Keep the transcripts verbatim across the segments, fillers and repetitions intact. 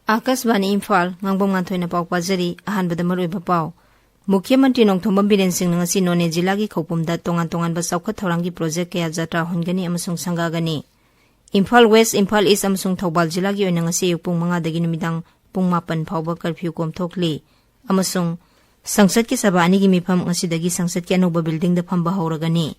ꯑꯥꯀꯥꯁꯕꯥꯅꯤ ꯏꯝꯐꯥꯜ, ꯉꯥꯡꯕꯝ ꯉꯥꯟꯊꯣꯏꯅ ꯄꯥꯎ ꯄꯥꯖꯔꯤ꯫ ꯑꯍꯥꯟꯕꯗ ꯃꯔꯨꯑꯣꯏꯕ ꯄꯥꯎ꯫ ꯃꯨꯈ꯭ꯌ ꯃꯟꯇ꯭ꯔꯤ ꯅꯣꯡꯊꯣꯝꯕꯝ ꯕꯤꯔꯦꯟ ꯁꯤꯡꯅ ꯉꯁꯤ ꯅꯣꯅꯦ ꯖꯤꯂꯥꯒꯤ ꯈꯧꯄꯨꯝꯗ ꯇꯣꯉꯥꯟ ꯇꯣꯉꯥꯟꯕ ꯆꯥꯎꯈꯠ ꯊꯧꯔꯥꯡꯒꯤ ꯄ꯭ꯔꯣꯖꯦꯛ ꯀꯌꯥ ꯖꯥꯇ꯭ꯔꯥ ꯍꯣꯟꯒꯅꯤ ꯑꯃꯁꯨꯡ ꯁꯪꯒꯥꯒꯅꯤ꯫ ꯏꯝꯐꯥꯜ ꯋꯦꯁ, ꯏꯝꯐꯥꯜ ꯏꯁ ꯑꯃꯁꯨꯡ ꯊꯧꯕꯥꯜ ꯖꯤꯂꯥꯒꯤ ꯑꯣꯏꯅ ꯉꯁꯤ ꯑꯌꯨꯛ ꯄꯨꯡ ꯃꯉꯥꯗꯒꯤ ꯅꯨꯃꯤꯗꯥꯡ ꯄꯨꯡ ꯃꯥꯄꯟ ꯐꯥꯎꯕ ꯀꯔꯐ꯭ꯌꯨ ꯀꯣꯝꯊꯣꯛꯂꯤ꯫ ꯑꯃꯁꯨꯡ ꯁꯪꯁꯠꯀꯤ ꯁꯚꯥ ꯑꯅꯤꯒꯤ ꯃꯤꯐꯝ ꯉꯁꯤꯗꯒꯤ ꯁꯪꯁꯠꯀꯤ ꯑꯅꯧꯕ ꯕꯤꯜꯗꯤꯡꯗ ꯐꯝꯕ ꯍꯧꯔꯒꯅꯤ꯫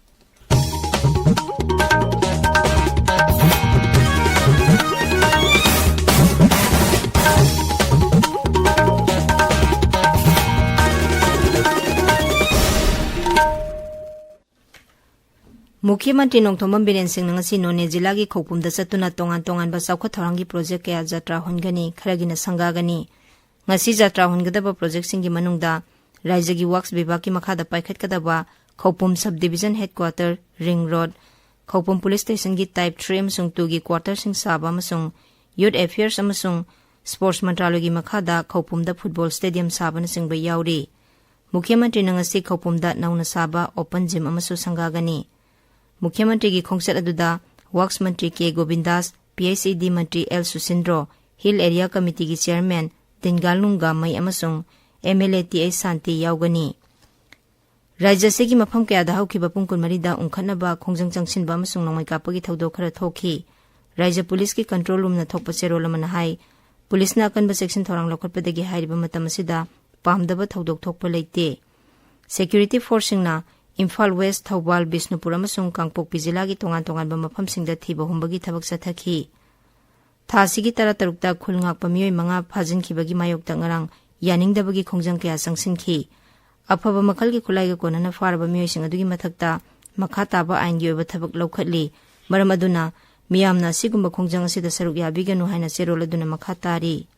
ꯃꯨꯈ꯭ꯌ ꯃꯟꯇ꯭ꯔꯤ ꯅꯣꯡꯊꯣꯝꯕꯝ ꯕꯤꯔꯦꯟ ꯁꯤꯡꯅ ꯉꯁꯤ ꯅꯣꯅꯦ ꯖꯤꯂꯥꯒꯤ ꯈꯧꯄꯨꯝꯗ ꯆꯠꯇꯨꯅ ꯇꯣꯉꯥꯟ ꯇꯣꯉꯥꯟꯕ ꯆꯥꯎꯈꯠ ꯊꯧꯔꯥꯡꯒꯤ ꯄ꯭ꯔꯣꯖꯦꯛ ꯀꯌꯥ ꯖꯥꯇ꯭ꯔꯥ ꯍꯣꯟꯒꯅꯤ, ꯈꯔꯒꯤꯅ ꯁꯪꯒꯥꯒꯅꯤ꯫ ꯉꯁꯤ ꯖꯥꯇ꯭ꯔꯥ ꯍꯣꯟꯒꯗꯕ ꯄ꯭ꯔꯣꯖꯦꯛꯁꯤꯡꯒꯤ ꯃꯅꯨꯡꯗ ꯔꯥꯏꯖ꯭ꯌꯒꯤ ꯋꯥꯛꯁ ꯕꯤꯚꯥꯒꯀꯤ ꯃꯈꯥꯗ ꯄꯥꯏꯈꯠꯀꯗꯕ Khoupum sub division headquarter, ring road, Khoupum police ꯁ꯭ꯇꯦꯁꯟꯒꯤ ꯇꯥꯏꯞ ꯊ꯭ꯔꯤ ꯑꯃꯁꯨꯡ ꯇꯨꯒꯤ ꯀ꯭ꯋꯥꯇꯔꯁꯤꯡ ꯁꯥꯕ ꯑꯃꯁꯨꯡ ꯌꯨꯊ ꯑꯦꯐꯤꯌꯔꯁ ꯑꯃꯁꯨꯡ ꯁ꯭ꯄꯣꯔꯠꯁ ꯃꯟꯇ꯭ꯔꯥꯂꯌꯒꯤ ꯃꯈꯥꯗ ꯈꯧꯄꯨꯝꯗ ꯐꯨꯠꯕꯣꯜ ꯁ꯭ꯇꯦꯗꯤꯌꯝ ꯁꯥꯕꯅꯆꯤꯡꯕ ꯌꯥꯎꯔꯤ꯫ ꯃꯨꯈ꯭ꯌ ꯃꯟꯇ꯭ꯔꯤꯅ ꯉꯁꯤ ꯈꯧꯄꯨꯝꯗ ꯅꯧꯅ ꯁꯥꯕ ꯑꯣꯄꯟ ꯖꯤꯝ ꯑꯃꯁꯨ ꯁꯪꯒꯥꯒꯅꯤ꯫ ꯃꯨꯈ꯭ꯌ ꯃꯟꯇ꯭ꯔꯤꯒꯤ ꯈꯣꯡꯆꯠ ꯑꯗꯨꯗ ꯋꯥꯛꯁ ꯃꯟꯇ꯭ꯔꯤ ꯀꯦ ꯒꯣꯕꯤꯟꯗꯥꯁ, ꯄꯤ ꯑꯩꯆ ꯏ ꯗꯤ ꯃꯟꯇ꯭ꯔꯤ ꯑꯦꯜ ꯁꯨꯁꯤꯟꯗ꯭ꯔꯣ, ꯍꯤꯜ ꯑꯦꯔꯤꯌꯥ ꯀꯃꯤꯇꯤꯒꯤ ꯆꯤꯌꯔꯃꯦꯟ ꯗꯤꯟꯒꯥꯜꯅꯨꯡ ꯒꯥꯃꯩ ꯑꯃꯁꯨꯡ M L A T H Shanti ꯌꯥꯎꯒꯅꯤ꯫ ꯔꯥꯖ꯭ꯌ ꯑꯁꯤꯒꯤ ꯃꯐꯝ ꯀꯌꯥꯗ ꯍꯧꯈꯤꯕ ꯄꯨꯡ ꯀꯨꯟꯃꯔꯤꯗ ꯎꯪꯈꯠꯅꯕ, ꯈꯣꯡꯖꯪ ꯆꯪꯁꯤꯟꯕ ꯑꯃꯁꯨꯡ ꯅꯣꯡꯃꯩ ꯀꯥꯞꯄꯒꯤ ꯊꯧꯗꯣꯛ ꯈꯔ ꯊꯣꯛꯈꯤ꯫ ꯔꯥꯖ꯭ꯌ ꯄꯨꯂꯤꯁꯀꯤ ꯀꯟꯇ꯭ꯔꯣꯜ ꯔꯨꯝꯅ ꯊꯣꯛꯄ ꯆꯦꯔꯣꯜ ꯑꯃꯅ ꯍꯥꯏ, ꯄꯨꯂꯤꯁꯅ ꯑꯀꯟꯕ ꯆꯦꯛꯁꯤꯟ ꯊꯧꯔꯥꯡ ꯂꯧꯈꯠꯄꯗꯒꯤ ꯍꯥꯏꯔꯤꯕ ꯃꯇꯝ ꯑꯁꯤꯗ ꯄꯥꯝꯗꯕ ꯊꯧꯗꯣꯛ ꯊꯣꯛꯄ ꯂꯩꯇꯦ꯫ ꯁꯦꯀ꯭ꯌꯨꯔꯤꯇꯤ ꯐꯣꯔꯁꯁꯤꯡꯅ ꯏꯝꯐꯥꯜ ꯋꯦꯁ, ꯊꯧꯕꯥꯜ, ꯕꯤꯁꯅꯨꯄꯨꯔ ꯑꯃꯁꯨꯡ ꯀꯥꯡꯄꯣꯛꯄꯤ ꯖꯤꯂꯥꯒꯤ ꯇꯣꯉꯥꯟ ꯇꯣꯉꯥꯟꯕ ꯃꯐꯝꯁꯤꯡꯗ ꯊꯤꯕ ꯍꯨꯝꯕꯒꯤ ꯊꯕꯛ ꯆꯠꯊꯈꯤ꯫ ꯊꯥ ꯑꯁꯤꯒꯤ ꯇꯔꯥꯇꯔꯨꯛꯇ ꯈꯨꯜ ꯉꯥꯛꯄ ꯃꯤꯑꯣꯏ ꯃꯉꯥ ꯐꯥꯖꯤꯟꯈꯤꯕꯒꯤ ꯃꯥꯌꯣꯛꯇ ꯉꯔꯥꯡ ꯌꯥꯅꯤꯡꯗꯕꯒꯤ ꯈꯣꯡꯖꯪ ꯀꯌꯥ ꯆꯪꯁꯤꯟꯈꯤ꯫ ꯑꯐꯕ ꯃꯈꯜꯒꯤ ꯈꯨꯠꯂꯥꯏꯒ ꯀꯣꯟꯅꯅ ꯐꯥꯔꯕ ꯃꯤꯑꯣꯏꯁꯤꯡ ꯑꯗꯨꯒꯤ ꯃꯊꯛꯇ ꯃꯈꯥ ꯇꯥꯕ ꯑꯥꯏꯟꯒꯤ ꯑꯣꯏꯕ ꯊꯕꯛ ꯂꯧꯈꯠꯂꯤ꯫ ꯃꯔꯝ ꯑꯗꯨꯅ ꯃꯤꯌꯥꯝꯅ ꯑꯁꯤꯒꯨꯝꯕ ꯈꯣꯡꯖꯪ ꯑꯁꯤꯗ ꯁꯔꯨꯛ ꯌꯥꯕꯤꯒꯅꯨ ꯍꯥꯏꯅ ꯆꯦꯔꯣꯜ ꯑꯗꯨꯅ ꯃꯈꯥ ꯇꯥꯔꯤ꯫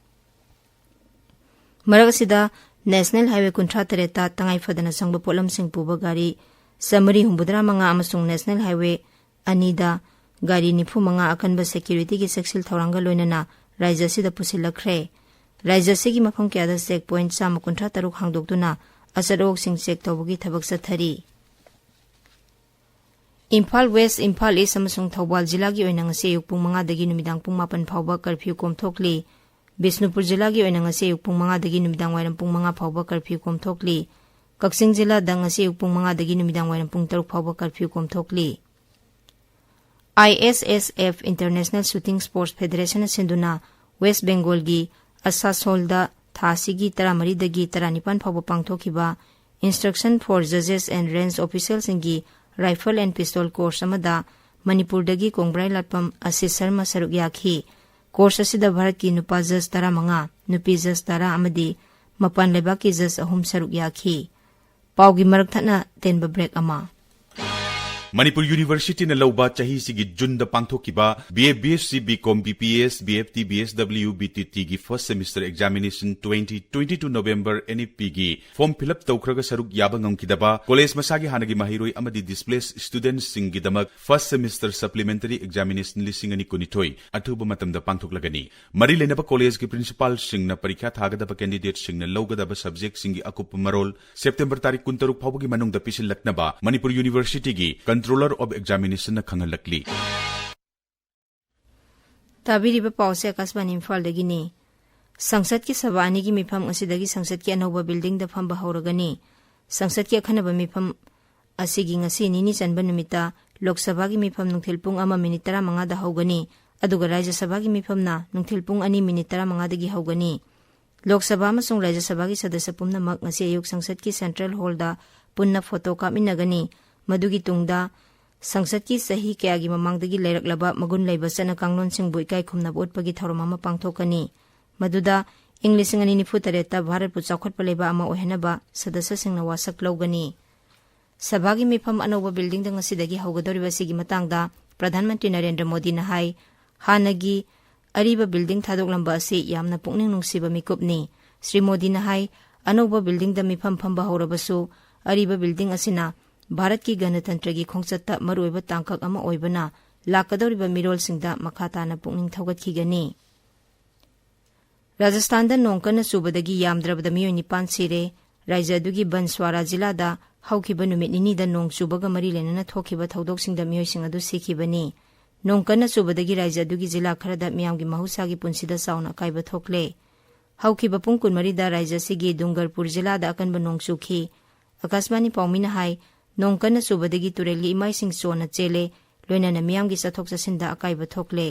ꯃꯔꯛ ꯑꯁꯤꯗ, ꯅꯦꯁꯅꯦꯜ ꯍꯥꯏꯋꯦ ꯀꯨꯟꯊ꯭ꯔꯥ ꯇꯔꯦꯠꯇ ꯇꯉꯥꯏ ꯐꯗꯅ ꯆꯪꯕ ꯄꯣꯠꯂꯝꯁꯤꯡ ꯄꯨꯕ ꯒꯥꯔꯤ ꯆꯥꯃꯔꯤ ꯍꯨꯝꯐꯨꯇꯔꯥ ꯃꯉꯥ ꯑꯃꯁꯨꯡ ꯅꯦꯁꯅꯦꯜ ꯍꯥꯏꯋꯦ ꯑꯅꯤꯗ ꯒꯥꯔꯤ ꯅꯤꯐꯨ ꯃꯉꯥ ꯑꯀꯟꯕ ꯁꯦꯀ꯭ꯌꯨꯔꯤꯇꯤꯒꯤ ꯆꯦꯛꯁꯤꯜ ꯊꯧꯔꯥꯡꯒ ꯂꯣꯏꯅꯅ ꯔꯥꯖ꯭ꯌ ꯑꯁꯤꯗ ꯄꯨꯁꯤꯜꯂꯛꯈ꯭ꯔꯦ꯫ ꯔꯥꯖ꯭ꯌ ꯑꯁꯤꯒꯤ ꯃꯐꯝ ꯀꯌꯥꯗ ꯆꯦꯛ ꯄꯣꯏꯟꯠ ꯆꯥꯝꯃ ꯀꯨꯟꯊ꯭ꯔꯥ ꯇꯔꯨꯛ ꯍꯥꯡꯗꯣꯛꯇꯨꯅ ꯑꯆꯠ ꯑꯋꯣꯛꯁꯤꯡ ꯆꯦꯛ ꯇꯧꯕꯒꯤ ꯊꯕꯛ ꯆꯠꯊꯔꯤ꯫ ꯏꯝꯐꯥꯜ ꯋꯦꯁ, ꯏꯝꯐꯥꯜ ꯏꯁ ꯑꯃꯁꯨꯡ ꯊꯧꯕꯥꯜ ꯖꯤꯂꯥꯒꯤ ꯑꯣꯏꯅ ꯉꯁꯤ ꯑꯌꯨꯛ ꯄꯨꯡ ꯃꯉꯥꯗꯒꯤ ꯅꯨꯃꯤꯗꯥꯡ ꯄꯨꯡ ꯃꯥꯄꯟ ꯐꯥꯎꯕ ꯀꯔꯐ꯭ꯌꯨ ꯀꯣꯝꯊꯣꯛꯂꯤ꯫ ꯕꯤꯁꯅꯨꯄꯨꯔ ꯖꯤꯂꯥꯒꯤ ꯑꯣꯏꯅ ꯉꯁꯤ ꯑꯌꯨꯛ ꯄꯨꯡ ꯃꯉꯥꯗꯒꯤ ꯅꯨꯃꯤꯗꯥꯡ ꯋꯥꯏꯔꯝ ꯄꯨꯡ ꯃꯉꯥ ꯐꯥꯎꯕ ꯀꯔꯐ꯭ꯌꯨ ꯀꯣꯝꯊꯣꯛꯂꯤ꯫ ꯀꯛꯆꯤꯡ ꯖꯤꯂꯥꯗ ꯉꯁꯤ ꯑꯌꯨꯛ ꯄꯨꯡ ꯃꯉꯥꯗꯒꯤ ꯅꯨꯃꯤꯗꯥꯡ ꯋꯥꯏꯔꯝ ꯄꯨꯡ ꯇꯔꯨꯛ ꯐꯥꯎꯕ ꯀꯔꯐ꯭ꯌꯨ ꯀꯣꯝꯊꯣꯛꯂꯤ꯫ ISSF International Shooting Sports Federation ꯁꯤꯟꯗꯨꯅ ꯋꯦꯁ ꯕꯦꯡꯒꯣꯜꯒꯤ ꯑꯁꯥꯁꯣꯜꯗ ꯊꯥ ꯑꯁꯤꯒꯤ ꯇꯔꯥꯃꯔꯤꯗꯒꯤ ꯇꯔꯥꯅꯤꯄꯥꯟ ꯐꯥꯎꯕ ꯄꯥꯡꯊꯣꯛꯈꯤꯕ Instruction for Judges and Range Officialꯁꯤꯡꯒꯤ Rifle and Pistol Course ꯑꯃꯗ ꯃꯅꯤꯄꯨꯔꯗꯒꯤ ꯀꯣꯡꯕ꯭ꯔꯥꯏ ꯂꯥꯠꯄꯝ ꯑꯁꯤꯁ ꯁꯔꯃ ꯁꯔꯨꯛ ꯌꯥꯈꯤ꯫ Course ꯑꯁꯤꯗ ꯚꯥꯔꯠꯀꯤ ꯅꯨꯄꯥ ꯖꯖ ꯇꯔꯥꯃꯉꯥ, ꯅꯨꯄꯤ ꯖꯖ ꯇꯔꯥ ꯑꯃꯗꯤ ꯃꯄꯥꯟ ꯂꯩꯕꯥꯛꯀꯤ ꯖꯖ ꯑꯍꯨꯝ ꯁꯔꯨꯛ ꯌꯥꯈꯤ꯫ ꯄꯥꯎꯒꯤ ꯃꯔꯛ ꯊꯠꯅ ꯇꯦꯟꯕ break ꯑꯃ꯫ ꯃꯅꯤꯄꯨꯔ ꯌꯨꯅꯤꯚꯔꯁꯤꯇꯤꯅ ꯂꯧꯕ ꯆꯍꯤꯁꯤꯒꯤ ꯖꯨꯟꯗ ꯄꯥꯡꯊꯣꯛꯈꯤꯕ BA, BSc, BCom, BPS, BFT, BSW, BTTꯒꯤ first semester examination twenty twenty-two November NEPꯒꯤ form fill up ꯇꯧꯈ꯭ꯔꯒ ꯁꯔꯨꯛ ꯌꯥꯕ ꯉꯝꯈꯤꯗꯕ ꯀꯣꯂꯦꯖ ꯃꯁꯥꯒꯤ ꯍꯥꯟꯅꯒꯤ ꯃꯍꯩꯔꯣꯏ ꯑꯃꯗꯤ displaced studentꯁꯤꯡꯒꯤꯗꯃꯛ first semester supplementary examination ꯂꯤꯁꯤꯡ ꯑꯅꯤ ꯀꯨꯟꯅꯤꯊꯣꯏ ꯑꯊꯨꯕ ꯃꯇꯝꯗ ꯄꯥꯡꯊꯣꯛꯂꯒꯅꯤ꯫ ꯃꯔꯤ ꯂꯩꯅꯕ ꯀꯣꯂꯦꯖꯀꯤ principalꯁꯤꯡꯅ ꯄꯔꯤꯈ꯭ꯌꯥ ꯊꯥꯒꯗꯕ candidateꯁꯤꯡꯅ ꯂꯧꯒꯗꯕ subjectꯁꯤꯡꯒꯤ ꯑꯀꯨꯞꯄ ꯃꯔꯣꯜ September ꯇꯥꯔꯤꯛ ꯀꯨꯟꯇꯔꯨꯛ ꯐꯥꯎꯕꯒꯤ ꯃꯅꯨꯡꯗ ꯄꯤꯁꯤꯜꯂꯛꯅꯕ ꯃꯅꯤꯄꯨꯔ ꯌꯨꯅꯤꯚꯔꯁꯤꯇꯤꯒꯤ Controller of Examinationꯅ ꯈꯪꯍꯜꯂꯛꯂꯤ꯫ ꯇꯥꯕꯤꯔꯤꯕ ꯄꯥꯎꯁꯦ ꯑꯀꯥꯁꯕꯥꯅꯤ ꯏꯝꯐꯥꯜꯗꯒꯤꯅꯤ꯫ ꯁꯪꯁꯠꯀꯤ ꯁꯚꯥ ꯑꯅꯤꯒꯤ ꯃꯤꯐꯝ ꯉꯁꯤꯗꯒꯤ ꯁꯪꯁꯠꯀꯤ ꯑꯅꯧꯕ buildingꯗ ꯐꯝꯕ ꯍꯧꯔꯒꯅꯤ꯫ ꯁꯪꯁꯠꯀꯤ ꯑꯈꯟꯅꯕ ꯃꯤꯐꯝ ꯑꯁꯤꯒꯤ ꯉꯁꯤ ꯅꯤꯅꯤ ꯆꯟꯕ ꯅꯨꯃꯤꯠꯇ ꯂꯣꯛ ꯁꯚꯥꯒꯤ ꯃꯤꯐꯝ ꯅꯨꯡꯊꯤꯜ ꯄꯨꯡ ꯑꯃ ꯃꯤꯅꯤꯠ ꯇꯔꯥꯃꯉꯥꯗ ꯍꯧꯒꯅꯤ, ꯑꯗꯨꯒ ꯔꯥꯖ꯭ꯌ ꯁꯚꯥꯒꯤ ꯃꯤꯐꯝꯅ ꯅꯨꯡꯊꯤꯜ ꯄꯨꯡ ꯑꯅꯤ ꯃꯤꯅꯤꯠ ꯇꯔꯥꯃꯉꯥꯗꯒꯤ ꯍꯧꯒꯅꯤ꯫ ꯂꯣꯛ ꯁꯚꯥ ꯑꯃꯁꯨꯡ ꯔꯥꯖ꯭ꯌ ꯁꯚꯥꯒꯤ ꯁꯗꯁ꯭ꯌ ꯄꯨꯝꯅꯃꯛ ꯉꯁꯤ ꯑꯌꯨꯛ ꯁꯪꯁꯠꯀꯤ central hallꯗ ꯄꯨꯟꯅ photo ꯀꯥꯞꯃꯤꯟꯅꯒꯅꯤ꯫ ꯃꯗꯨꯒꯤ ꯇꯨꯡꯗ ꯁꯪꯁꯠꯀꯤ ꯆꯍꯤ ꯀꯌꯥꯒꯤ ꯃꯃꯥꯡꯗꯒꯤ ꯂꯩꯔꯛꯂꯕ ꯃꯒꯨꯟ ꯂꯩꯕ ꯆꯠꯅ ꯀꯥꯡꯂꯣꯟꯁꯤꯡꯕꯨ ꯏꯀꯥꯏ ꯈꯨꯝꯅꯕ ꯎꯠꯄꯒꯤ ꯊꯧꯔꯝ ꯑꯃ ꯄꯥꯡꯊꯣꯛꯀꯅꯤ꯫ ꯃꯗꯨꯗ ꯏꯪ ꯂꯤꯁꯤꯡ ꯑꯅꯤ ꯅꯤꯐꯨ ꯇꯔꯦꯠꯇ ꯚꯥꯔꯠꯄꯨ ꯆꯥꯎꯈꯠꯄ ꯂꯩꯕꯥꯛ ꯑꯃ ꯑꯣꯏꯍꯟꯅꯕ ꯁꯗꯁ꯭ꯌꯁꯤꯡꯅ ꯋꯥꯁꯛ ꯂꯧꯒꯅꯤ꯫ ꯁꯚꯥꯒꯤ ꯃꯤꯐꯝ ꯑꯅꯧꯕ buildingꯗ ꯉꯁꯤꯗꯒꯤ ꯍꯧꯒꯗꯧꯔꯤꯕ ꯑꯁꯤꯒꯤ ꯃꯇꯥꯡꯗ ꯄ꯭ꯔꯙꯥꯟ ꯃꯟꯇ꯭ꯔꯤ ꯅꯔꯦꯟꯗ꯭ꯔ ꯃꯣꯗꯤꯅ ꯍꯥꯏ, ꯍꯥꯟꯅꯒꯤ ꯑꯔꯤꯕ building ꯊꯥꯗꯣꯛꯂꯝꯕ ꯑꯁꯤ ꯌꯥꯝꯅ ꯄꯨꯛꯅꯤꯡ ꯅꯨꯡꯁꯤꯕ ꯃꯤꯀꯨꯞꯅꯤ꯫ ꯁ꯭ꯔꯤ ꯃꯣꯗꯤꯅ ꯍꯥꯏ, ꯑꯅꯧꯕ buildingꯗ ꯃꯤꯐꯝ ꯐꯝꯕ ꯍꯧꯔꯕꯁꯨ ꯑꯔꯤꯕ building ꯑꯁꯤꯅ ꯚꯥꯔꯠꯀꯤ ꯒꯅꯇꯟꯇ꯭ꯔꯒꯤ ꯈꯣꯡꯆꯠꯇ ꯃꯔꯨꯑꯣꯏꯕ ꯇꯥꯡꯀꯛ ꯑꯃ ꯑꯣꯏꯕꯅ ꯂꯥꯛꯀꯗꯧꯔꯤꯕ ꯃꯤꯔꯣꯜꯁꯤꯡꯗ ꯃꯈꯥ ꯇꯥꯅ ꯄꯨꯛꯅꯤꯡ ꯊꯧꯒꯠꯈꯤꯒꯅꯤ꯫ ꯔꯥꯖꯁꯊꯥꯟꯗ ꯅꯣꯡ ꯀꯟꯅ ꯆꯨꯕꯗꯒꯤ ꯌꯥꯝꯗ꯭ꯔꯕꯗ ꯃꯤꯑꯣꯏ ꯅꯤꯄꯥꯟ ꯁꯤꯔꯦ꯫ ꯔꯥꯖ꯭ꯌ ꯑꯗꯨꯒꯤ ꯕꯟꯁ꯭ꯋꯥꯔꯥ ꯖꯤꯂꯥꯗ ꯍꯧꯈꯤꯕ ꯅꯨꯃꯤꯠ ꯅꯤꯅꯤꯗ ꯅꯣꯡ ꯆꯨꯕꯒ ꯃꯔꯤ ꯂꯩꯅꯅ ꯊꯣꯛꯈꯤꯕ ꯊꯧꯗꯣꯛꯁꯤꯡꯗ ꯃꯤꯑꯣꯏꯁꯤꯡ ꯑꯗꯨ ꯁꯤꯈꯤꯕꯅꯤ꯫ ꯅꯣꯡ ꯀꯟꯅ ꯆꯨꯕꯗꯒꯤ ꯔꯥꯖ꯭ꯌ ꯑꯗꯨꯒꯤ ꯖꯤꯂꯥ ꯈꯔꯗ ꯃꯤꯌꯥꯝꯒꯤ ꯃꯍꯧꯁꯥꯒꯤ ꯄꯨꯟꯁꯤꯗ ꯆꯥꯎꯅ ꯑꯀꯥꯏꯕ ꯊꯣꯛꯂꯦ꯫ ꯍꯧꯈꯤꯕ ꯄꯨꯡ ꯀꯨꯟꯃꯔꯤꯗ ꯔꯥꯖ꯭ꯌ ꯑꯁꯤꯒꯤ ꯗꯨꯡꯒꯔꯄꯨꯔ ꯖꯤꯂꯥꯗ ꯑꯀꯟꯕ ꯅꯣꯡ ꯆꯨꯈꯤ꯫ ꯑꯀꯥꯁꯕꯥꯅꯤ ꯄꯥꯎꯃꯤꯅ ꯍꯥꯏ, ꯅꯣꯡ ꯀꯟꯅ ꯆꯨꯕꯗꯒꯤ ꯇꯨꯔꯦꯜꯒꯤ ꯏꯃꯥꯏꯁꯤꯡ ꯆꯣꯟꯅ ꯆꯦꯜꯂꯦ, ꯂꯣꯏꯅꯅ ꯃꯤꯌꯥꯝꯒꯤ ꯆꯠꯊꯣꯛ ꯆꯠꯁꯤꯟꯗ ꯑꯀꯥꯏꯕ ꯊꯣꯛꯂꯦ꯫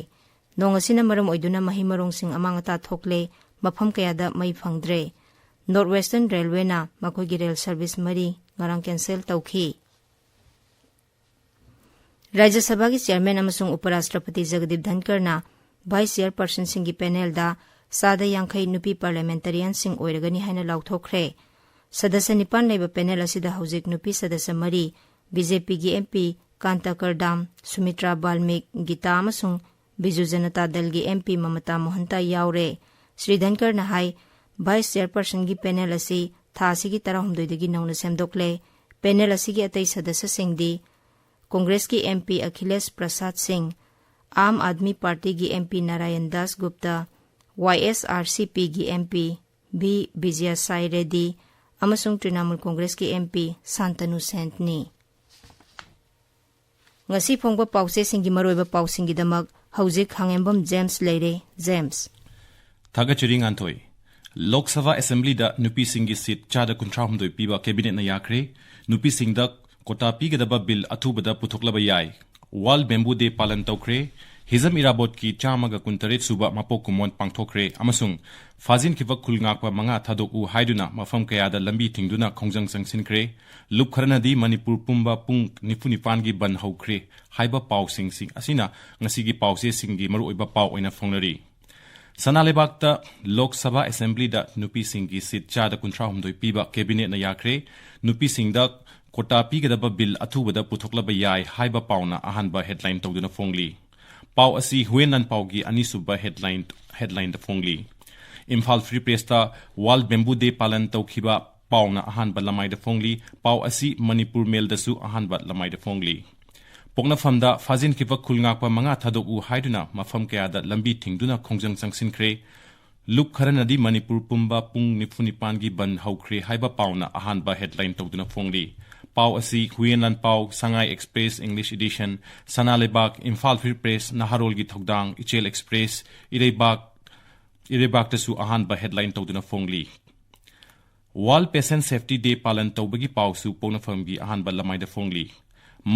ꯅꯣꯡ ꯑꯁꯤꯅ ꯃꯔꯝ ꯑꯣꯏꯗꯨꯅ ꯃꯍꯩ ꯃꯔꯣꯡꯁꯤꯡ ꯑꯃꯥꯡ ꯑꯇꯥ ꯊꯣꯛꯂꯦ, ꯃꯐꯝ ꯀꯌꯥꯗ ꯃꯩ ꯐꯪꯗ꯭ꯔꯦ꯫ ꯅꯣꯔꯠ ꯋꯦꯁꯇꯔꯟ ꯔꯦꯜꯋꯦꯅ ꯃꯈꯣꯏꯒꯤ ꯔꯦꯜ ꯁꯔꯚꯤꯁ ꯃꯔꯤ ꯉꯔꯥꯡ ꯀꯦꯟꯁꯦꯜ ꯇꯧꯈꯤ꯫ ꯔꯥꯖ꯭ꯌ ꯁꯚꯥꯒꯤ ꯆꯤꯌꯔꯃꯦꯟ ꯑꯃꯁꯨꯡ ꯎꯄꯔꯥꯁꯇ꯭ꯔꯄꯇꯤ ꯖꯒꯗꯤꯞ ꯙꯟꯀꯔꯅ ꯚꯥꯏꯁ ꯆꯤꯌꯔꯄꯔꯁꯟꯁꯤꯡꯒꯤ ꯄꯦꯅꯦꯜꯗ ꯆꯥꯗ ꯌꯥꯡꯈꯩ ꯅꯨꯄꯤ ꯄꯥꯔꯂꯤꯌꯥꯃꯦꯟꯇꯔꯤꯌꯟꯁꯤꯡ ꯑꯣꯏꯔꯒꯅꯤ ꯍꯥꯏꯅ ꯂꯥꯎꯊꯣꯛꯈ꯭ꯔꯦ꯫ ꯁꯗꯁ꯭ꯌ ꯅꯤꯄꯥꯟ ꯂꯩꯕ ꯄꯦꯅꯦꯜ ꯑꯁꯤꯗ ꯍꯧꯖꯤꯛ ꯅꯨꯄꯤ ꯁꯗꯁ꯭ꯌ ꯃꯔꯤ, ꯕꯤ ꯖꯦ ꯄꯤꯒꯤ ꯑꯦꯝ ꯄꯤ ꯀꯥꯟꯇ ꯀꯔꯗꯥꯝ, ꯁꯨꯃꯤꯇ꯭ꯔꯥ ꯕꯥꯜꯃꯤꯛ, ꯒꯤꯇꯥ ꯑꯃꯁꯨꯡ ꯕꯤꯖꯨ ꯖꯅꯇꯥ ꯗꯜꯒꯤ ꯑꯦꯝ ꯄꯤ ꯃꯃꯇꯥ ꯃꯣꯍꯟꯇꯥ ꯌꯥꯎꯔꯦ꯫ ꯁ꯭ꯔꯤ ꯙꯟꯀꯔꯅ ꯍꯥꯏ, ꯚꯥꯏꯁ ꯆꯤꯌꯔꯄꯔꯁꯟꯒꯤ ꯄꯦꯅꯦꯜ ꯑꯁꯤ ꯊꯥ ꯑꯁꯤꯒꯤ ꯇꯔꯥꯍꯨꯝꯗꯣꯏꯗꯒꯤ ꯅꯧꯅ ꯁꯦꯝꯗꯣꯛꯂꯦ꯫ ꯄꯦꯅꯦꯜ ꯑꯁꯤꯒꯤ ꯑꯇꯩ ꯁꯗꯁ꯭ꯌꯁꯤꯡꯗꯤ ꯀꯣꯡꯒ꯭ꯔꯦꯁꯀꯤ ꯑꯦꯝ ꯄꯤ ꯑꯈꯤꯂꯦꯁ ꯄ꯭ꯔꯁꯥꯗ ꯁꯤꯡ, ꯑꯥꯝ ꯑꯥꯗꯃꯤ ꯄꯥꯔꯇꯤꯒꯤ ꯑꯦꯝ ꯄꯤ ꯅꯥꯔꯥꯌꯟ ꯗꯥꯁ ꯒꯨꯞꯇ, ꯋꯥꯏ ꯑꯦꯁ ꯑꯥꯔ ꯁꯤ ꯄꯤꯒꯤ ꯑꯦꯝ ꯄꯤ ꯚꯤ ꯕꯤꯖꯌꯁꯥꯏ ꯔꯦꯗꯤ ꯑꯃꯁꯨꯡ ꯇ꯭ꯔꯤꯅꯥꯃꯨꯜ ꯀꯣꯡꯒ꯭ꯔꯦꯁꯀꯤ ꯑꯦꯝ ꯄꯤ ꯁꯥꯟꯇꯅꯨ ꯁꯦꯟꯅꯤ꯫ ꯉꯁꯤ ꯐꯣꯡꯕ ꯄꯥꯎꯆꯦꯁꯤꯡꯒꯤ ꯃꯔꯨꯑꯣꯏꯕ ꯄꯥꯎꯁꯤꯡꯒꯤꯗꯃꯛ ꯍꯧꯖꯤꯛ ꯍꯥꯡꯉꯦꯝꯕꯝ ꯖꯦꯝꯁ ꯂꯩꯔꯦ꯫ ꯖꯦꯝꯁ꯫ ꯊꯥꯒꯠꯆꯔꯤ ꯉꯥꯟꯊꯣꯏ꯫ ꯂꯣꯛ ꯁꯚꯥ ꯑꯦꯁꯦꯝꯕ꯭ꯂꯤꯗ ꯅꯨꯄꯤꯁꯤꯡꯒꯤ ꯁꯤꯠ ꯆꯥꯗ ꯀꯨꯟꯊ꯭ꯔꯥ ꯍꯨꯝꯗꯣꯏ ꯄꯤꯕ ꯀꯦꯕꯤꯅꯦꯠꯅ ꯌꯥꯈ꯭ꯔꯦ꯫ ꯅꯨꯄꯤꯁꯤꯡꯗ ꯀꯣꯇꯥ ꯄꯤꯒꯗꯕ ꯕꯤꯜ ꯑꯊꯨꯕꯗ ꯄꯨꯊꯣꯛꯂꯕ ꯌꯥꯏ꯫ ꯋꯥꯔꯜꯗ ꯕꯦꯝꯕꯨ ꯗꯦ ꯄꯥꯂꯟ ꯇꯧꯈ꯭ꯔꯦ꯫ ꯍꯤꯖꯝ ꯏꯔꯥꯕꯣꯠꯀꯤ ꯆꯥꯝꯃꯒ ꯀꯨꯟꯇꯔꯦꯠ ꯁꯨꯕ ꯃꯄꯣꯛ ꯀꯨꯝꯑꯣꯟ ꯄꯥꯡꯊꯣꯛꯈ꯭ꯔꯦ ꯑꯃꯁꯨꯡ ꯐꯥꯖꯤꯟꯈꯤꯕ ꯈꯨꯜ ꯉꯥꯛꯄ ꯃꯉꯥ ꯊꯥꯗꯣꯛꯎ ꯍꯥꯏꯗꯨꯅ ꯃꯐꯝ ꯀꯌꯥꯗ ꯂꯝꯕꯤ ꯊꯤꯡꯗꯨꯅ ꯈꯣꯡꯖꯪ ꯆꯪꯁꯤꯟꯈ꯭ꯔꯦ꯫ ꯂꯨꯞ ꯈꯔꯅꯗꯤ ꯃꯅꯤꯄꯨꯔ ꯄꯨꯝꯕ ꯄꯨꯡ ꯅꯤꯐꯨ ꯅꯤꯄꯥꯟꯒꯤ ꯕꯟ ꯍꯧꯈ꯭ꯔꯦ ꯍꯥꯏꯕ ꯄꯥꯎꯁꯤꯡꯁꯤꯡ ꯑꯁꯤꯅ ꯉꯁꯤꯒꯤ ꯄꯥꯎꯆꯦꯁꯤꯡꯒꯤ ꯃꯔꯨꯑꯣꯏꯕ ꯄꯥꯎ ꯑꯣꯏꯅ ꯐꯣꯡꯅꯔꯤ꯫ ꯁꯅꯥ ꯂꯩꯕꯥꯛꯇ ꯂꯣꯛ ꯁꯚꯥ ꯑꯦꯁꯦꯝꯕ꯭ꯂꯤꯗ ꯅꯨꯄꯤꯁꯤꯡꯒꯤ ꯁꯤꯠ ꯆꯥꯗ ꯀꯨꯟꯊ꯭ꯔꯥ ꯍꯨꯝꯗꯣꯏ ꯄꯤꯕ ꯀꯦꯕꯤꯅꯦꯠꯅ ꯌꯥꯈ꯭ꯔꯦ꯫ ꯅꯨꯄꯤꯁꯤꯡꯗ ꯀꯣꯇꯥ ꯄꯤꯒꯗꯕ ꯕꯤꯜ ꯑꯊꯨꯕꯗ ꯄꯨꯊꯣꯛꯂꯕ ꯌꯥꯏ ꯍꯥꯏꯕ ꯄꯥꯎꯅ ꯑꯍꯥꯟꯕ ꯍꯦꯗꯂꯥꯏꯟ ꯇꯧꯗꯨꯅ ꯐꯣꯡꯂꯤ꯫ ꯄꯥꯎ ꯑꯁꯤ ꯍꯨꯌꯦꯟ ꯂꯥꯟꯄꯥꯎꯒꯤ ꯑꯅꯤꯁꯨꯕ ꯍꯦꯗꯂꯥꯏꯟ, ꯍꯦꯗꯂꯥꯏꯟꯗ ꯐꯣꯡꯂꯤ꯫ ꯏꯝꯐꯥꯜ ꯐ꯭ꯔꯤ ꯄ꯭ꯔꯦꯁꯇ ꯋꯥꯔꯜꯗ ꯕꯦꯝꯕꯨ ꯗꯦ ꯄꯥꯂꯟ ꯇꯧꯈꯤꯕ ꯄꯥꯎꯅ ꯑꯍꯥꯟꯕ ꯂꯃꯥꯏꯗ ꯐꯣꯡꯂꯤ꯫ ꯄꯥꯎ ꯑꯁꯤ ꯃꯅꯤꯄꯨꯔ ꯃꯦꯜꯗꯁꯨ ꯑꯍꯥꯟꯕ ꯂꯃꯥꯏꯗ ꯐꯣꯡꯂꯤ꯫ ꯄꯣꯛꯅꯐꯝꯗ ꯐꯥꯖꯤꯟꯈꯤꯕ ꯈꯨꯜ ꯉꯥꯛꯄ ꯃꯉꯥ ꯊꯥꯗꯣꯛꯎ ꯍꯥꯏꯗꯨꯅ ꯃꯐꯝ ꯀꯌꯥꯗ ꯂꯝꯕꯤ ꯊꯤꯡꯗꯨꯅ ꯈꯣꯡꯖꯪ ꯆꯪꯁꯤꯟꯈ꯭ꯔꯦ꯫ ꯂꯨꯞ ꯈꯔꯅꯗꯤ ꯃꯅꯤꯄꯨꯔ ꯄꯨꯝꯕ ꯄꯨꯡ ꯅꯤꯐꯨ ꯅꯤꯄꯥꯟꯒꯤ ꯕꯟ ꯍꯧꯈ꯭ꯔꯦ ꯍꯥꯏꯕ ꯄꯥꯎꯅ ꯑꯍꯥꯟꯕ ꯍꯦꯗꯂꯥꯏꯟ ꯇꯧꯗꯨꯅ ꯐꯣꯡꯂꯤ꯫ ꯄꯥꯎ ꯑꯁꯤ ꯍꯨꯌꯦꯟ ꯂꯥꯟꯄꯥꯎ, ꯁꯉꯥꯏ ꯑꯦꯛꯁꯄ꯭ꯔꯦꯁ English Edition, ꯁꯅꯥ ꯂꯩꯕꯥꯛ, ꯏꯝꯐꯥꯜ ꯐ꯭ꯔꯤ ꯄ꯭ꯔꯦꯁ, ꯅꯍꯥꯔꯣꯜꯒꯤ ꯊꯧꯗꯥꯡ, ꯏꯆꯦꯜ ꯑꯦꯛꯁꯄ꯭ꯔꯦꯁ, ꯏꯔꯩꯕꯥꯛ, ꯏꯔꯩꯕꯥꯛꯇꯁꯨ ꯑꯍꯥꯟꯕ ꯍꯦꯗꯂꯥꯏꯟ ꯇꯧꯗꯨꯅ ꯐꯣꯡꯂꯤ꯫ World Patient Safety Day ꯄꯥꯂꯟ ꯇꯧꯕꯒꯤ ꯄꯥꯎꯁꯨ ꯄꯣꯛꯅꯐꯝꯒꯤ ꯑꯍꯥꯟꯕ ꯂꯃꯥꯏꯗ ꯐꯣꯡꯂꯤ꯫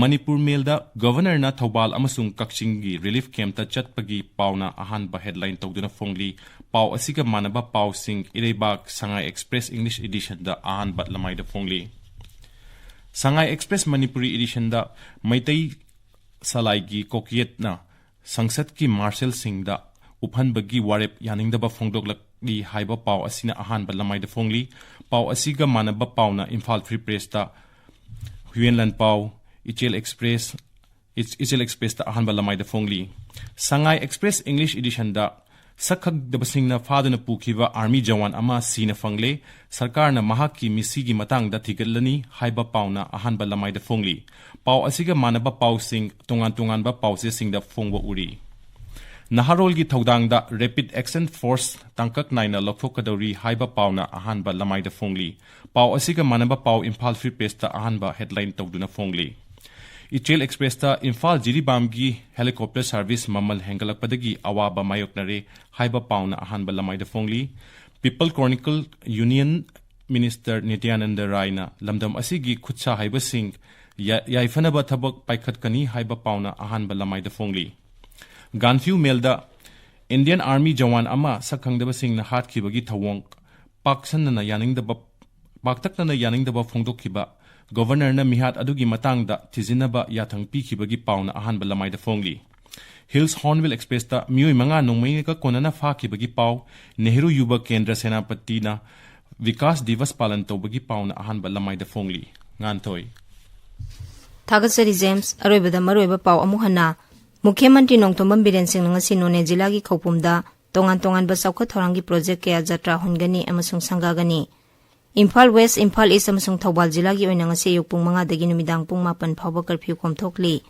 ꯃꯅꯤꯄꯨꯔ ꯃꯦꯜꯗ ꯒꯚꯔꯅꯔꯅ ꯊꯧꯕꯥꯜ ꯑꯃꯁꯨꯡ ꯀꯛꯆꯤꯡꯒꯤ ꯔꯤꯂꯤꯐ ꯀꯦꯝꯞꯇ ꯆꯠꯄꯒꯤ ꯄꯥꯎꯅ ꯑꯍꯥꯟꯕ ꯍꯦꯗꯂꯥꯏꯟ ꯇꯧꯗꯨꯅ ꯐꯣꯡꯂꯤ꯫ ꯄꯥꯎ ꯑꯁꯤꯒ ꯃꯥꯟꯅꯕ ꯄꯥꯎꯁꯤꯡ ꯏꯔꯩꯕꯥꯛ, ꯁꯉꯥꯏ ꯑꯦꯛꯁꯄ꯭ꯔꯦꯁ English Editionꯗ ꯑꯍꯥꯟꯕ ꯂꯃꯥꯏꯗ ꯐꯣꯡꯂꯤ꯫ ꯁꯉꯥꯏ ꯑꯦꯛꯁꯄ꯭ꯔꯦꯁ ꯃꯅꯤꯄꯨꯔꯤ Editionꯗ ꯃꯩꯇꯩ ꯁꯂꯥꯏꯒꯤ ꯀꯣꯛꯌꯦꯠꯅ ꯁꯪꯁꯠꯀꯤ ꯃꯥꯔꯁꯦꯜꯁꯤꯡꯗ ꯎꯞꯍꯟꯕꯒꯤ ꯋꯥꯔꯦꯞ ꯌꯥꯅꯤꯡꯗꯕ ꯐꯣꯡꯗꯣꯛꯂꯛꯂꯤ ꯍꯥꯏꯕ ꯄꯥꯎ ꯑꯁꯤꯅ ꯑꯍꯥꯟꯕ ꯂꯃꯥꯏꯗ ꯐꯣꯡꯂꯤ꯫ ꯄꯥꯎ ꯑꯁꯤꯒ ꯃꯥꯟꯅꯕ ꯄꯥꯎꯅ ꯏꯝꯐꯥꯜ ꯐ꯭ꯔꯤ ꯄ꯭ꯔꯦꯁꯇ, ꯍꯨꯌꯦꯟ ꯂꯥꯟꯄꯥꯎ, ꯏꯆꯦꯜ ꯑꯦꯛꯁꯄ꯭ꯔꯦꯁ, ꯏꯆ-, ꯏꯆꯦꯜ ꯑꯦꯛꯁꯄ꯭ꯔꯦꯁꯇ ꯑꯍꯥꯟꯕ ꯂꯃꯥꯏꯗ ꯐꯣꯡꯂꯤ꯫ ꯁꯉꯥꯏ ꯑꯦꯛꯁꯄ꯭ꯔꯦꯁ English Editionꯗ ꯁꯛꯈꯪꯗꯕꯁꯤꯡꯅ ꯐꯥꯗꯨꯅ ꯄꯨꯈꯤꯕ ꯑꯥꯔꯃꯤ ꯖꯋꯥꯟ ꯑꯃ ꯁꯤꯅ ꯐꯪꯂꯦ, ꯁꯔꯀꯥꯔꯅ ꯃꯍꯥꯛꯀꯤ ꯃꯤꯁꯤꯒꯤ ꯃꯇꯥꯡꯗ ꯊꯤꯒꯠꯂꯅꯤ ꯍꯥꯏꯕ ꯄꯥꯎꯅ ꯑꯍꯥꯟꯕ ꯂꯃꯥꯏꯗ ꯐꯣꯡꯂꯤ꯫ ꯄꯥꯎ ꯑꯁꯤꯒ ꯃꯥꯟꯅꯕ ꯄꯥꯎꯁꯤꯡ ꯇꯣꯉꯥꯟ ꯇꯣꯉꯥꯟꯕ ꯄꯥꯎꯆꯦꯁꯤꯡꯗ ꯐꯣꯡꯕ ꯎꯔꯤ꯫ ꯅꯍꯥꯔꯣꯜꯒꯤ ꯊꯧꯗꯥꯡꯗ Rapid Action Force ꯇꯥꯡꯀꯛ ꯅꯥꯏꯅ ꯂꯧꯊꯣꯛꯀꯗꯧꯔꯤ ꯍꯥꯏꯕ ꯄꯥꯎꯅ ꯑꯍꯥꯟꯕ ꯂꯃꯥꯏꯗ ꯐꯣꯡꯂꯤ꯫ ꯄꯥꯎ ꯑꯁꯤꯒ ꯃꯥꯟꯅꯕ ꯄꯥꯎ ꯏꯝꯐꯥꯜ ꯐ꯭ꯔꯤ ꯄ꯭ꯔꯦꯁꯇ ꯑꯍꯥꯟꯕ ꯍꯦꯗꯂꯥꯏꯟ ꯇꯧꯗꯨꯅ ꯐꯣꯡꯂꯤ꯫ ꯏꯆꯦꯜ ꯑꯦꯛꯁꯄ꯭ꯔꯦꯁꯇ ꯏꯝꯐꯥꯜ ꯖꯤꯔꯤꯕꯥꯝꯒꯤ ꯍꯦꯂꯤꯀꯣꯞꯇꯔ ꯁꯥꯔꯚꯤꯁ ꯃꯃꯜ ꯍꯦꯟꯒꯠꯂꯛꯄꯗꯒꯤ ꯑꯋꯥꯕ ꯃꯥꯌꯣꯛꯅꯔꯦ ꯍꯥꯏꯕ ꯄꯥꯎꯅ ꯑꯍꯥꯟꯕ ꯂꯃꯥꯏꯗ ꯐꯣꯡꯂꯤ꯫ People Chronicle Union Minister ꯅꯤꯇ꯭ꯌꯥꯅꯟꯗ ꯔꯥꯏꯅ ꯂꯝꯗꯝ ꯑꯁꯤꯒꯤ ꯈꯨꯠꯁꯥ ꯍꯩꯕꯁꯤꯡ ꯌꯥ-, ꯌꯥꯏꯐꯅꯕ ꯊꯕꯛ ꯄꯥꯏꯈꯠꯀꯅꯤ ꯍꯥꯏꯕ ꯄꯥꯎꯅ ꯑꯍꯥꯟꯕ ꯂꯃꯥꯏꯗ ꯐꯣꯡꯂꯤ꯫ ꯒꯥꯟꯐ꯭ꯌꯨ ꯃꯦꯜꯗ ꯏꯟꯗꯤꯌꯟ ꯑꯥꯔꯃꯤ ꯖꯋꯥꯟ ꯑꯃ ꯁꯛꯈꯪꯗꯕꯁꯤꯡꯅ ꯍꯥꯠꯈꯤꯕꯒꯤ ꯊꯧꯑꯣꯡ ꯄꯥꯛꯁꯟꯅꯅ ꯌꯥꯅꯤꯡꯗꯕ, ꯄꯥꯛꯇꯛꯅꯅ ꯌꯥꯅꯤꯡꯗꯕ ꯐꯣꯡꯗꯣꯛꯈꯤꯕ ꯒꯣꯚꯔꯅꯔꯅ ꯃꯤꯍꯥꯠ ꯑꯗꯨꯒꯤ ꯃꯇꯥꯡꯗ ꯊꯤꯖꯤꯟꯅꯕ ꯌꯥꯊꯪ ꯄꯤꯈꯤꯕꯒꯤ ꯄꯥꯎꯅ ꯑꯍꯥꯟꯕ ꯂꯃꯥꯏꯗ ꯐꯣꯡꯂꯤ꯫ ꯍꯤꯜꯁ ꯍꯣꯔꯟꯕꯤꯜ ꯑꯦꯛꯁꯄ꯭ꯔꯦꯁꯇ ꯃꯤꯑꯣꯏ ꯃꯉꯥ ꯅꯣꯡꯃꯩꯅꯒ ꯀꯣꯟꯅꯅ ꯐꯥꯈꯤꯕꯒꯤ ꯄꯥꯎ, ꯅꯦꯍꯔꯨ ꯌꯨꯕ ꯀꯦꯟꯗ꯭ꯔ ꯁꯦꯅꯥꯄꯇꯤꯅ ꯕꯤꯀꯥꯁ ꯗꯤꯕꯁ ꯄꯥꯂꯟ ꯇꯧꯕꯒꯤ ꯄꯥꯎꯅ ꯑꯍꯥꯟꯕ ꯂꯃꯥꯏꯗ ꯐꯣꯡꯂꯤ꯫ ꯉꯥꯟꯊꯣꯏ꯫ ꯊꯥꯒꯠꯆꯔꯤ ꯖꯦꯝꯁ꯫ ꯑꯔꯣꯏꯕꯗ ꯃꯔꯨꯑꯣꯏꯕ ꯄꯥꯎ ꯑꯃꯨꯛ ꯍꯟꯅ꯫ ꯃꯨꯈ꯭ꯌ ꯃꯟꯇ꯭ꯔꯤ ꯅꯣꯡꯊꯣꯝꯕꯝ ꯕꯤꯔꯦꯟ ꯁꯤꯡꯅ ꯉꯁꯤ ꯅꯣꯅꯦ ꯖꯤꯂꯥꯒꯤ ꯈꯧꯄꯨꯝꯗ ꯇꯣꯉꯥꯟ ꯇꯣꯉꯥꯟꯕ ꯆꯥꯎꯈꯠ ꯊꯧꯔꯥꯡꯒꯤ ꯄ꯭ꯔꯣꯖꯦꯛ ꯀꯌꯥ ꯖꯇ꯭ꯔꯥ ꯍꯨꯟꯒꯅꯤ ꯑꯃꯁꯨꯡ ꯁꯪꯒꯥꯒꯅꯤ꯫ ꯏꯝꯐꯥꯜ ꯋꯦꯁ, ꯏꯝꯐꯥꯜ ꯏꯁ ꯑꯃꯁꯨꯡ ꯊꯧꯕꯥꯜ ꯖꯤꯂꯥꯒꯤ ꯑꯣꯏꯅ ꯉꯁꯤ ꯑꯌꯨꯛ ꯄꯨꯡ ꯃꯉꯥꯗꯒꯤ ꯅꯨꯃꯤꯗꯥꯡ ꯄꯨꯡ ꯃꯥꯄꯟ ꯐꯥꯎꯕ ꯀꯔꯐ꯭ꯌꯨ ꯀꯣꯝꯊꯣꯛꯂꯤ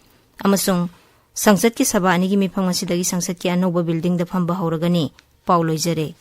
ꯑꯃꯁꯨꯡ ꯁꯪꯁꯠꯀꯤ ꯁꯚꯥ ꯑꯅꯤꯒꯤ ꯃꯤꯐꯝ ꯉꯁꯤꯗꯒꯤ ꯁꯪꯁꯠꯀꯤ ꯑꯅꯧꯕ ꯕꯤꯜꯗꯤꯡꯗ ꯐꯝꯕ ꯍꯧꯔꯒꯅꯤ꯫ ꯄꯥꯎ ꯂꯣꯏꯖꯔꯦ꯫